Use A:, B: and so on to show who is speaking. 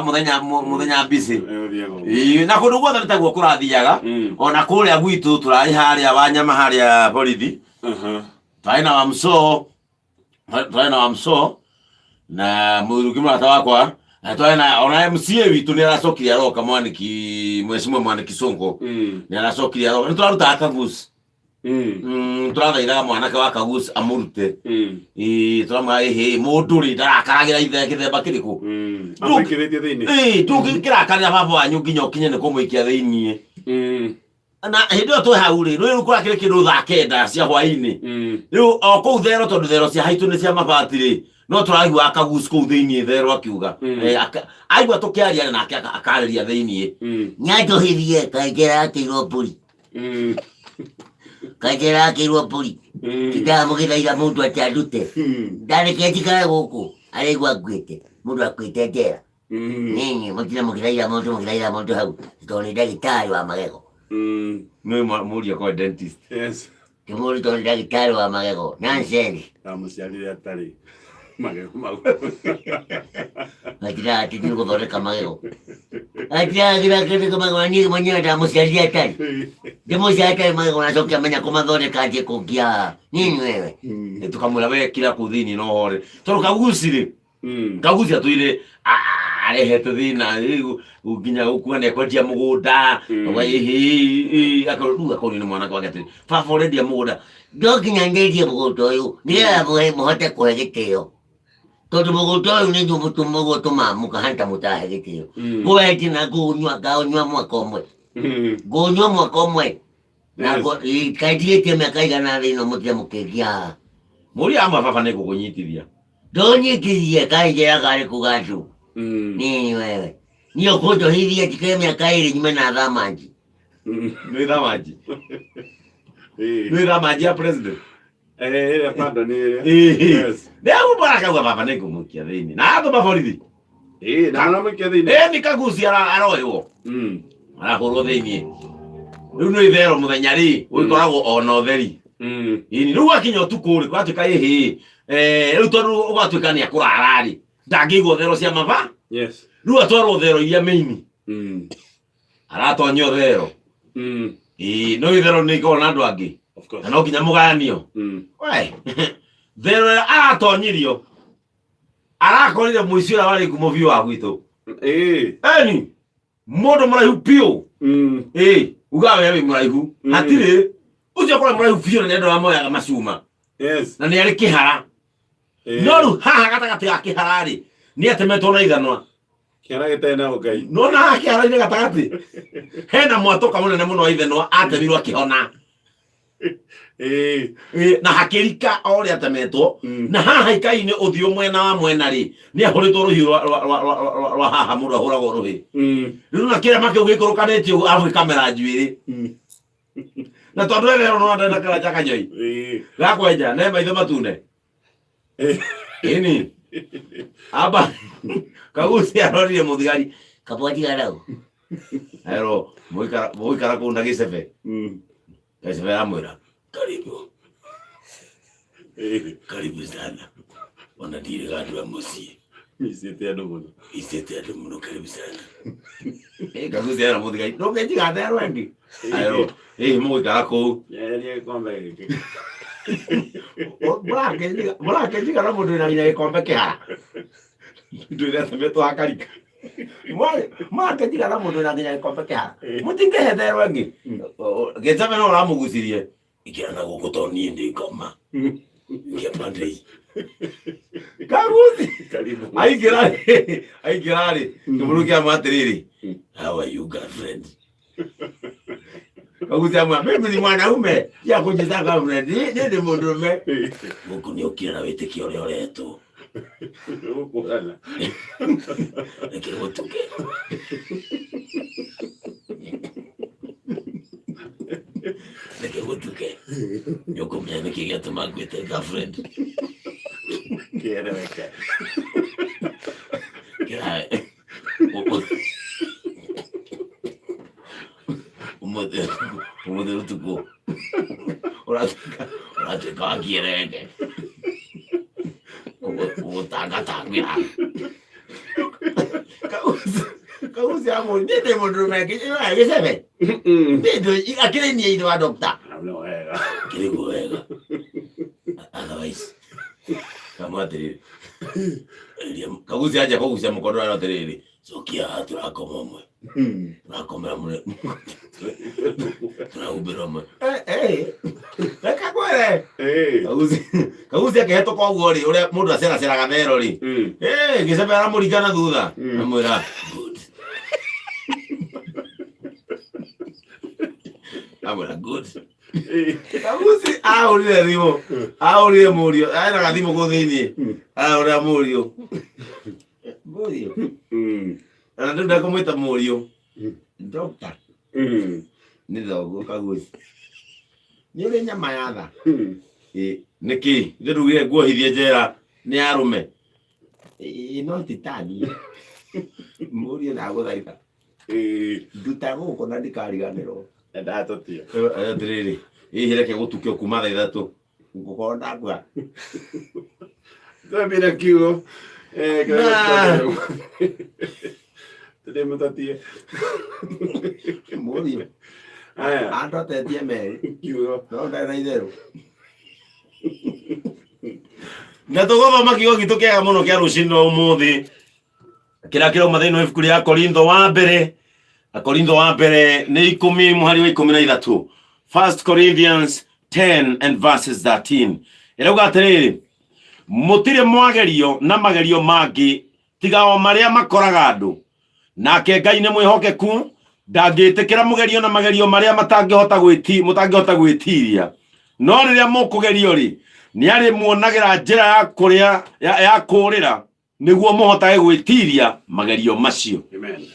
A: Mũthenya mũthenya busy.
B: Ũthiaga ũguo.
A: Ĩĩ, na kũndũ guothe nĩ taguo kũrathiaga. Ona kũrĩa gwitũ tũrarĩ harĩa wanyama harĩa borithi. Twarĩ na wamso, twarĩ na wamso na mũthuri ũngĩ mũrata wakwa, na twarĩ na ona MCA witũ nĩ aracokire aroka, mwaniki mwecimwe Mwaniki Sonko. Nĩ aracokire aroka, nĩ tũrarutaga kaguci. Tũrathaithaga mwanake wa kaguci amũrute. Ĩĩ, tũramwĩra ĩhĩ mũndũ rĩ ndarakaragĩra ithe kĩthemba kĩrĩkũ.
B: Amũikĩrĩtie thĩinĩ.
A: Ĩĩ, ndũngĩkĩrakarĩra baba wanyu nginya ũkinye nĩ kũmũikia thĩiniĩ. Na hĩndĩ ĩyo twĩ hau rĩ, rĩu kũrakĩrĩ kĩndũ thaa 9 cia hwainĩ. Rĩu o kũu thero, tondũ thero cia haitũ nĩ cia mabati rĩ, no tũraiguaga kaguci kũu thĩiniĩ thero akiuga. Aigua tũkĩaria nake akarĩria thĩiniĩ. Nyanjohirie kaingĩra akĩirwo mbũri. Kaingĩra akĩirwo mbũri. Tindaga mũgĩthaitha mũndũ atĩ andute. Ndareke njikare gũkũ araigua nguĩte. Mũndũ akuĩte njera. Nini mũtinde mũgĩthaitha mũndũ, mũgĩthaitha mũndũ hau tondũ nĩ ndagĩtarĩ wa magego. Nĩ mũria kwa dentist.
B: Yes.
A: Kĩmũri tondũ nĩ ndagĩtarĩ wa magego. Nonsense.
B: Ndamũciarire atarĩ magego mau.
A: Matindaga atĩ nĩ gũthondeka magego. Atindaga gũthondeka magego na niĩ mwenyewe ndamũciarire atarĩ. Ndĩmũciarire atarĩ magego na acoke amenya kũmathondeka anjie kũngia. Nini wewe. Tũkamwĩra we kira kũu thĩinĩ no hore. Tondũ kaguci rĩ, kaguci atwire arehete thĩna rĩu nginya gũkua nĩ ekwendia mũgũnda. Rĩu akorwo nĩ mwanake wake atĩrĩ, baba ũrendia mũgũnda? No nginya nyendie mũgũnda ũyũ nĩgetha mũhote kũhe gĩtĩo, tondũ mũgũnda ũyũ nĩ inyuĩ mũtũmagwo tũmamũka ta mũtahe gĩtĩo. Ngũwendia na ngũũnyua, ngaũnyua mwaka ũmwe. Ngũũnyua mwaka ũmwe na kaĩ ndigĩtie mĩaka igana thĩ ĩno mũtige mũkĩngia haha. Mũria amwe baba nĩ ngũkũnyitithia. Ndũnyitithie, kaĩ njeraga arĩ kuga andũ. Nini wewe, niĩ ũkũnjohithia njikare mĩaka 2 nyume na thamanji. Nĩ thamanji? Nĩ thamanji ya president?
B: Eh, ĩrĩa panda nĩ ĩrĩa. Yes.
A: Nĩ akauga baba nĩ ngũmũikia thĩinĩ na atũma borithi.
B: Ĩĩ, na maramũikia thĩinĩ.
A: Ĩ, nĩ kaguci aroywo. Arahũrwo thĩinĩ. Rĩu nĩ ithero mũthenya rĩ ũgĩkoragwo ona ũtheri. Ĩni rĩu gwakinya ũtukũ rĩ, gwatuĩka ĩhĩ rĩu tondũ ũgatuĩka nĩ akũrara rĩ, ndangĩigua thero cia maba. Rĩu atwarwo thero iria mĩini. Aratonyio thero. Ĩĩ, no ithero nĩ ikoragwo na andũ angĩ.
B: Of course.
A: Na no nginya mũgayanio. We, thero ĩrĩa aratonyirio arakorire mũici ũrĩa warĩ ngumo biũ wa gwitũ. Eni mũndũ mũraihu biũ. Ĩĩ, ugaga we wĩ mũraihu. Hatirĩ ũcio akorwo mũraihu biũ na nĩ andũ arĩa moyaga macuma. Na nĩ arĩ kĩhara. No rĩu haha gatagatĩ ga kĩhara rĩ, nĩ atemetwo na ithanwa.
B: Kĩara gĩtarĩ na ũngai.
A: No na haha kĩhara-inĩ gatagatĩ hena mwatũka mũnene mũno wa ithanwa atemirwo akĩhona. Ĩ, na hakĩrika o ũrĩa atemetwo. Na haha ikai-inĩ ũthiũ mwena wa mwena rĩ, nĩ ahũrĩtwo rũhiũ rwa haha mũndũ ahũragwo rũhĩ. Rĩu na kĩrema kĩu gĩikũrũkanĩtie ũguo arabu gĩkamera njuĩrĩ. Na tondũ ererwo no ndarĩ na karanja kanyoi. Gakwenja ne maitho matune. Ĩni. Amba kaguci arorire mũthigari kabwaji garau. Ero mũikara mũikara kũu na gĩcebe. Gĩcebe aramwĩra karibu. Karibu sana. Ona ndirĩ gandũ ya mũciĩ.
B: Micĩte andũ mũno.
A: Icĩte andũ mũno, karibu sana. Kaguci era mũthigari ndũngĩnjiga thero ĩngĩ. Ero ĩĩ mũgũikara kũu.
B: Nyeheria gĩkombe gĩkĩ.
A: Mũrakĩnjiga na mũndũ wĩna nginya gĩkombe kĩhara. Ndwĩre atemetwo hakarika. Mũrakĩnjiga na mũndũ wĩna nginya gĩkombe kĩhara. Mũtingĩhe thero ĩngĩ. Gĩcebe no ũramũgucirie. Ingĩra na gũkũ tondũ niĩ ndĩ ngoma. Ngĩamba ndĩi. Kaguci.
B: Karibu.
A: Aingĩra rĩ, aingĩra rĩ, kĩmũrũ kĩamwe atĩrĩrĩ, how are you, girlfriend? Kaguci amwe, mimi ni mwanaume, ya kũnjĩta girlfriend, niĩ ndĩ mũndũrũme. Gũkũ nĩ ũkire na wĩtĩkio ũrĩa ũretwo.
B: Gũkũrana.
A: Reke gũtuke. Reke gũtuke. Nĩ ũkũmenya nĩkĩ gĩatũma ngwĩte girlfriend.
B: Kĩereweke.
A: Kĩra ũmũthĩ ũmũthĩ ũtukũ ũratuĩka wa kĩereweke. Gũtangatangĩra. Kaguci amũri niĩ ndĩ mũndũrũme gĩcebe niĩ akĩrĩ niĩ ithe wa doctor.
B: Hau nĩho wega.
A: Kĩrĩ guo wega. Otherwise kamwe atĩrĩrĩ, Kaguci anjia kũgucia mũkondo arĩa atĩrĩrĩ, cokia haha tũrakoma ũmwe, tũrakomera mũre, tũrahumbĩra ũmwe. Reke ngwĩre. Kaguci Kaguci akĩhetũka ũguo rĩ, ũrĩa mũndũ aceraceraga thero rĩ, gĩcebe aramũringa na thutha, amwĩra good, amwĩra good. Kaguci ahũrire thimũ, ahũrire mũriũ, ena gathimũ kũu thĩiniĩ, ahũrĩra mũriũ, mũriũ, na rĩu ndekũmwĩta mũriũ, doctor nĩ thoguo. Kaguci, nĩ ũrĩ nyama ya tha. Ĩ, nĩkĩ ithe ndugire nguohithie njera nĩ arũme? Ĩ, no ti tani mũriũ, ndagũthaitha nduta gũkũ na ndikariganĩrwo.
B: Ndatũtia.
A: Atĩrĩrĩ, hihi reke gũtuke kuma thaa 3 ngũkorwo ndakua.
B: Twambire kiugo.
A: Na.
B: Tũrĩ mũtatie.
A: Mũriũ.
B: Aya.
A: Andũ atetie merĩ.
B: Kiugo.
A: No ndarĩ na itherũ na tũgũthoma kiugo gitũ kĩega mũno kĩa rũcinĩ rwa ũmũthĩ kĩrĩa kĩrauma thĩinĩ wa ibuku rĩa Korintho wa mbere, Korintho wa mbere nĩ 10 mũhari wa 13, First Corinthians 10 and verses 13, ĩrauga atĩrĩrĩ, mũtirĩ mwagerio na magerio mangĩ tiga o marĩa makoraga andũ, nake Ngai nĩ mwĩhokeku, ndangĩtĩkĩra mũgerio na magerio marĩa matangĩhota gwĩti mũtangĩhota gwĩtiria, no rĩrĩa mũkũgerio rĩ, nĩ arĩmuonagĩra njĩra ya kũrĩa ya kũũrĩra nĩguo mũhotage gwĩtiria magerio macio.
B: Amen.